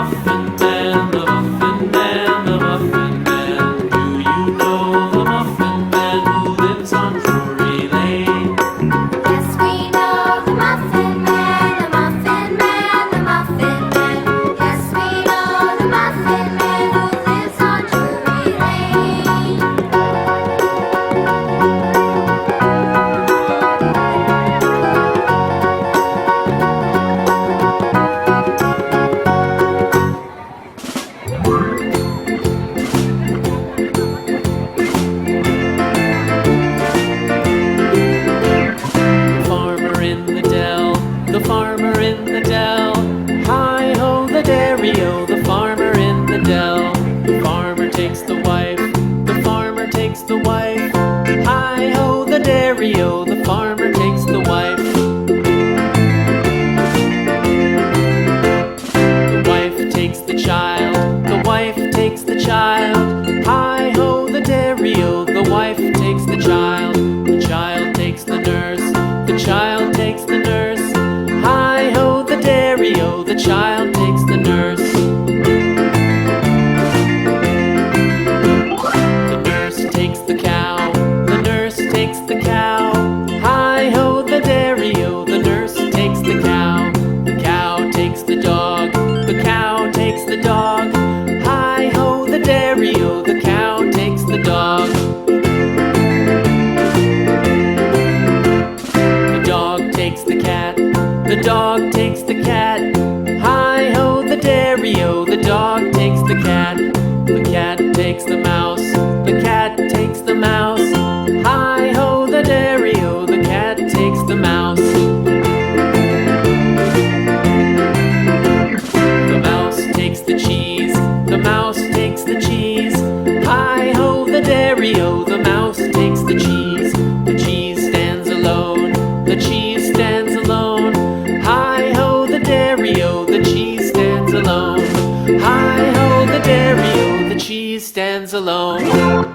Muffin Man, the Muffin Man, the Muffin Man. Do you know the Muffin Man who lives on Drury Lane? Yes, we know the Muffin Man, the Muffin Man, the Muffin Man. Yes, we know the Muffin Man who lives on Drury Lane. The farmer in the dell, the farmer in the dell. Hi ho the dairy-o, the farmer in the dell. The farmer takes the wife, the farmer takes the wife. Hi ho the dairy-o, the farmer takes the wife. The wife takes the child, the wife takes the child. Hi ho the dairy-o, the wife takes the child. The child takes the nurse, the child takes the nurse. Hi ho the dairy-o, the child takes the nurse. The nurse takes the cow, the nurse takes the cow. Hi ho the dairy-o, the nurse takes the cow. The cow takes the dog, the cow takes the dog. Hi ho the dairy-o, the cow takes the dog. The dog takes the cat, the dog takes the cat. Hi ho the dairy-o, the dog takes the cat. The cat takes the mouse, the cat takes the mouse. Hi ho the dairy-o, the cat takes the mouse. The mouse takes the cheese, the mouse takes the cheese. Hi ho the dairy-o, the mouse takes the cheese. The cheese stands alone, the cheese stands alone. Hi ho the dairy-o, the cheese stands alone. Hi ho the dairy-o, the cheese stands alone.